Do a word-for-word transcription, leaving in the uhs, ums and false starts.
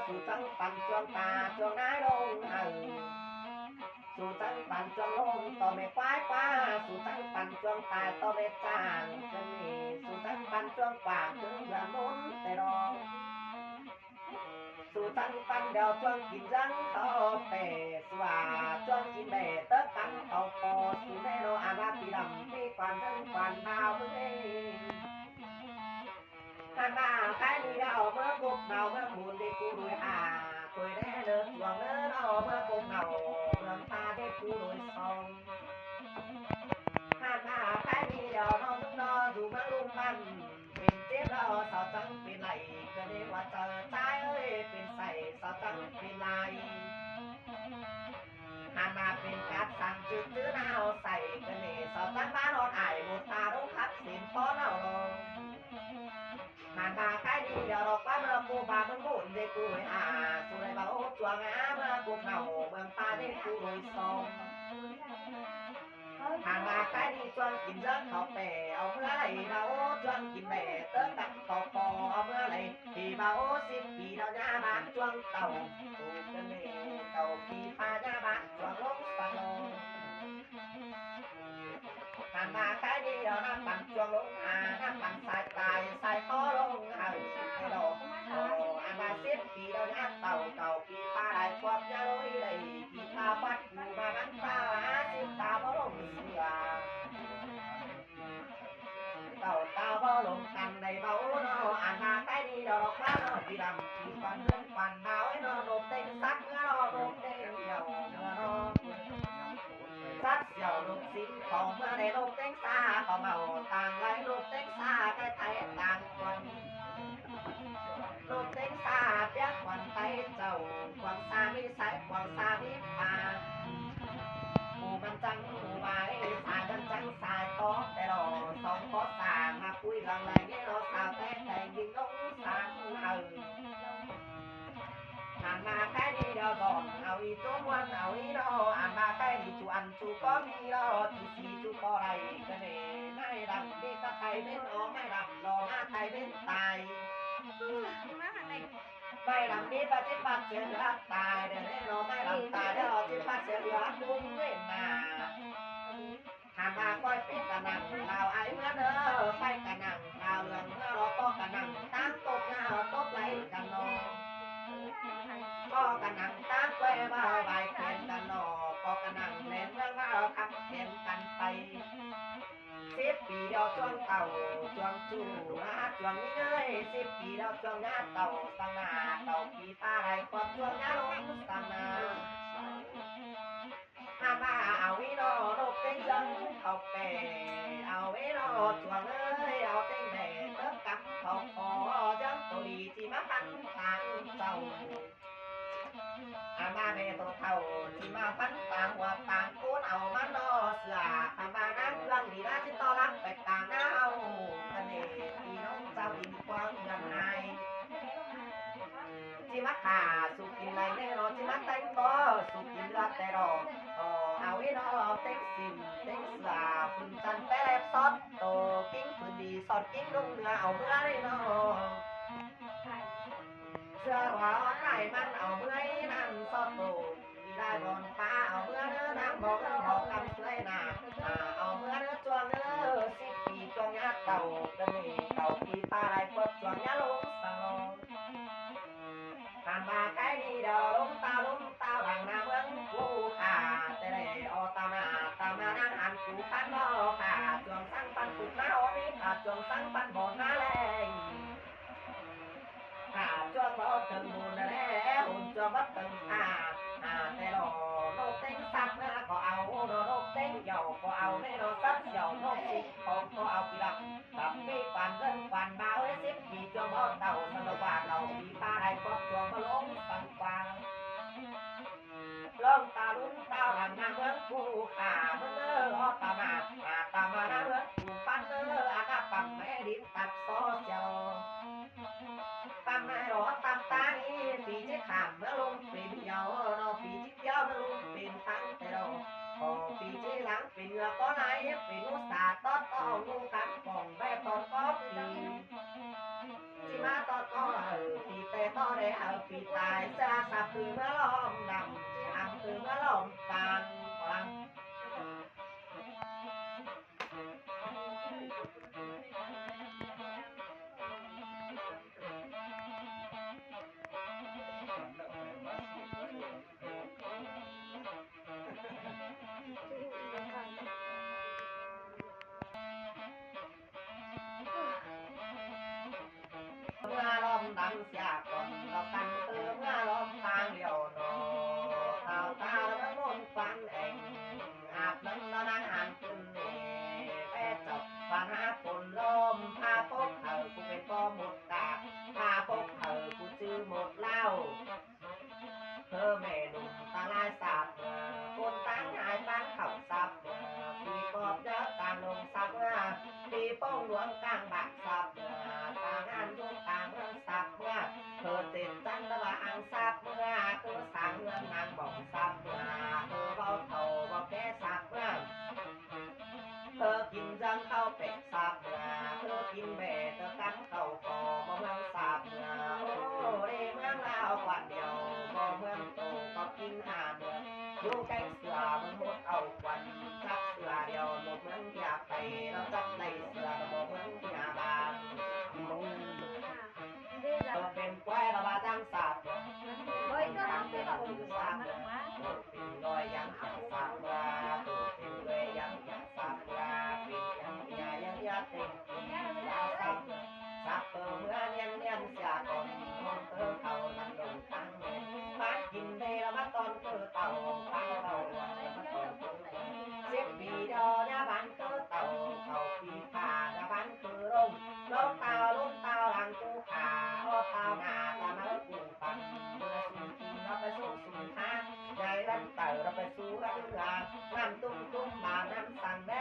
Su chắng păn chuông ta chuông nái lông hảư. Su chắng păn chuông lông to mê quái quá, su chắng păn chuông tai to mê chang. Cơn nì su chắng păn chuông quảng cứng dưa mốn tê đo. Su chắng păn đèo chuông kín răng to pê, su à chuông kín bể tớ cắn to pô, su mê lô à la pì đầm pì quan dân quan bao mê. Hăn ba cái đi đào mưa cục đào mưa mùn đi cu đuổi hà. Tuổi đen lơ chuông lơ đào mưa cục đào mưa ta đi cu đuổi sông. Hăn ba cái đi đào nó nó dù mưa lung măn. Pên chếp đào sao chắng pên lạy. Cơ đi qua trời trái ơi pên sảy sao chắng pên lai. Hăn ba pên cát sang chữ chữ nào sảy. Cơ đi sao chắng bá non ải một ta đống khắp xin phó nào lo. Hăn ba cái đi đèo đọc bá mưa cô bà mương bụn dê cô huế à. Su đài bảo ô chuông á mưa cô nầu mương ta dê cô đuổi sông. Hăn ba cái đi chuông kín giấc thọ pè, ao mưa đảy bảo ô chuông kín bè, tớ tặng thọ pò, ao mưa đảy, thì bảo ô xin pì đào nhá bán chuông tàu, tù cơn lê, tàu pì pha nhá bán chuông lông sông. Hăn ba cái đi đèo năm bắn chuông lông hà, năm bắn sai tài, sai khó lông hà, cái đồ, đồ, ăn ba xin pì đào nhá tàu, tàu pì pha đài quạt nhá lông đi đảy, pì pha bắt Ba bắn ta há xin ta bó lông sửa. Tàu ta bó lông căn này bó nó ăn ta cái đi đó nó bá nó vì làm chỉ còn dân còn đào ấy nó nộp tên sắt nữa nó nộp tên nhiều nữa nó. Sắt xẻo nộp xin khổ mưa này nộp tên xa có màu tàng lấy nộp tên xa cái thái tàng quần. Lộp téng xa piác quảng tay chầu, quảng xa mi sái, quảng xa mi pha. Mù bắn trắng, mù bài, xa bắn trắng, xa tó, tè lò, sóng có xa, mà cùi găng lại, nghe nó xa, té, té, nhìn ngóng, xa, hờ. Ăn mà cái đi đào giòn, áo y tố muôn, áo y đó, ăn mà cái đi chú ăn chú có mi đó, chú xí chú có này, cái này, mai đằng đi cắt tay bên đó, mai đằng lo, mai tay bên tay. Mai đăm đi ba chết bát sẽ lứa tai, để lẽ nó mai đăm tai, để nó chết bát sẽ lứa đúng với mà. Hàn mà coi phết cả nặng, lào ai mướn ơ, phải cả nặng, lào lường mưa nó có cả nặng, tám tốt nha, tốt lấy cả nó. Có cả nặng, tám quê ba bài khen cả nó, có cả nặng, nén mưa ba khắp khen căn tay. Sếp pí đeo chuông tàu, chuông chủ, há chuông ní ơi, sếp pí đeo chuông nhá tàu, sang nà tàu pí pha đài con chuông nhá lông sang nà. Hàn ba áo ý nó nộp tên dân học bè, áo ý nó chuông ơi, áo tên bè, tớp cắm học phó, dân tổ đi chỉ mắc ăn tháng tàu. Ăn ba mẹ tổ thầu, chỉ mà phấn táng, hoa táng, cốn áo mắn nó sửa, ăn ba nắng gương đi ra, chỉ to lắm, bạch táng não, thân thể, thì nó sao đi quang gần hai. Chỉ mắc hà, sụp kín này, nên nó chỉ mắc tánh có, sụp kín lượt tè đỏ, ờ, áo ấy nó, tánh xìm, tánh sửa, phun chân té lép sót, tổ kính phun đi, sót kính đúng nữa, áo bữa đấy nó. Sửa hóa ót thải măn áo bưới năn sót tổ, đi lai bòn pá áo bưới nơ nắng bò nơ bò căm suối nà, à, áo bưới nơ chuông nơ, xíp pí chuông nhá tàu, cơn nì tàu pí pá lai quật chuông nhá lông sàng lông. Hàn ba cái đi đờ lông tao lông tao đằng nà mướn cú khả, tê lê ô tao nà, tao nà năng hàn cú khăn mơ khả, chuông săng păn cục nà ô đi khả, chuông săng păn bột nà lê. Hả chuông bó tưng mùn lé hùn chuông bó tưng hả. Hả tê lô nô tính sắt nơ có áo nô nô tính dầu có áo nê nô sắt dầu nô xịt không có áo kì lọc. Tắm đi quan dân quan báo ế xếp kì chuông bó tàu sơ lô bà lầu kì ta đài quật chuông bó lông săng quang. Lông ta lún tao đàn nà mướn cú khả mướn nơ ó tà mà. Hả tà mà nà mướn cú păn nơ á nà păm mê đín tạp só siêu. Păm mê ró tạp ta đi pí chết khảm mướn lông pin nhau nó pí chết kéo mướn lông pin tăng tê đâu. Có pí chết lắng pin ngựa có lai hiếp pin nút xà tót to ngu cắn phòng bé con có pí. Chỉ má tót to ở pí tê Tó đảy hảư phi tai sa sắp ꞌpứng ꞌmứa ꞌlóm đăm, ꞌchí hăm ꞌpứng ꞌmứa ꞌlóm pang, pang. ꞌMứa ꞌlóm đăm sia cón, ꞌló căn ꞌpứng ꞌmứa ꞌlóm pang điêu ꞌnọ. Thảu ta ꞌmá ꞌmôn phan eng, áp ꞌnặn ꞌló ꞌnáng hăn ꞌcứn ꞌnị, ꞌpé chảu phan hák ꞌcốn ꞌlóm, pha pốc hảư ꞌcú pên ꞌpo mốt ca, pha pốc hảư ꞌcú ꞌchư mốt ꞌlao. ꞌHơ ꞌme ꞌnụm ta lai sắp ꞌmứa, ꞌcốn ꞌtáng ꞌhại ꞌtáng khảu sắp ꞌmứa, phi ꞌpọp dá cang lông sắp ꞌmứa, phi ꞌpông luống cang bác sắp ꞌmứa, ta ꞌngán dú cang ꞌmướng sắp ꞌmứa, ꞌhơ ꞌchệt chăn ta ꞌva ꞌhăng sắp ꞌmứa, ꞌcứ sáng ꞌngớn ꞌnáng bỏng sắp ꞌmứa, ꞌhơ ꞌvạu thảu ꞌvạu ké sắp ꞌmứa. ꞌHơ kin ꞌdăng ꞌcáu pét sắp ꞌmứa, ꞌhơ kin bẻ tơ cắm cáu co ꞌmo ꞌmướng sắp ꞌmứa. Ô, đi ꞌmướng ꞌlao quan điêu, ꞌmo ꞌmướng tô ꞌcọ kin ha ꞌmứa. Dú kéng sửa ꞌmướng mốt au quan, chắc sửa điêu mốt ꞌmướng ꞌhia pay, ꞌló chắc đảy sửa ꞌmo ꞌmướng ꞌhia ba. ꞌHơ pên quái ꞌló ba ꞌdăng sắp ꞌmứa. Ôi, ꞌcọ ꞌló pên ꞌcốn sắp ꞌmứa. Ôi, pên ꞌloi ꞌdăng ꞌhia sắp ꞌmứa, ôi, pên ꞌloi ꞌdăng ꞌhia sắp ꞌmứa, pên ꞌdăng ꞌhia ꞌdăng ꞌhia têng kin ꞌlá sắp ꞌmứa. Sắp ꞌpứng ꞌmứa ꞌniên ꞌniên sia cón, ꞌmôn ꞌcứ thảu lăng lông ꞌtáng ꞌmướng. Pán kin đê ꞌló ꞌmá ꞌtọn ꞌcứ tảu, pán tảu ꞌló ꞌmá ꞌtọn ꞌcứ tảu. Síp phi điêu ꞌnhá pán ꞌcứ tảu, cáu phi pha ꞌnhá pán ꞌcứ ꞌlống. ꞌLống táo ꞌlống táo lăng ꞌcú pha, ók táo ꞌna ta ꞌmá ꞌcú păn. ꞌMưa sung kin ꞌló pay sung sung hák, ꞌnhái ꞌlắn tảu ꞌló pay sú ꞌlắn ꞌlá. ꞌNặm ꞌtúm ꞌtúm ba ꞌnặm săng đé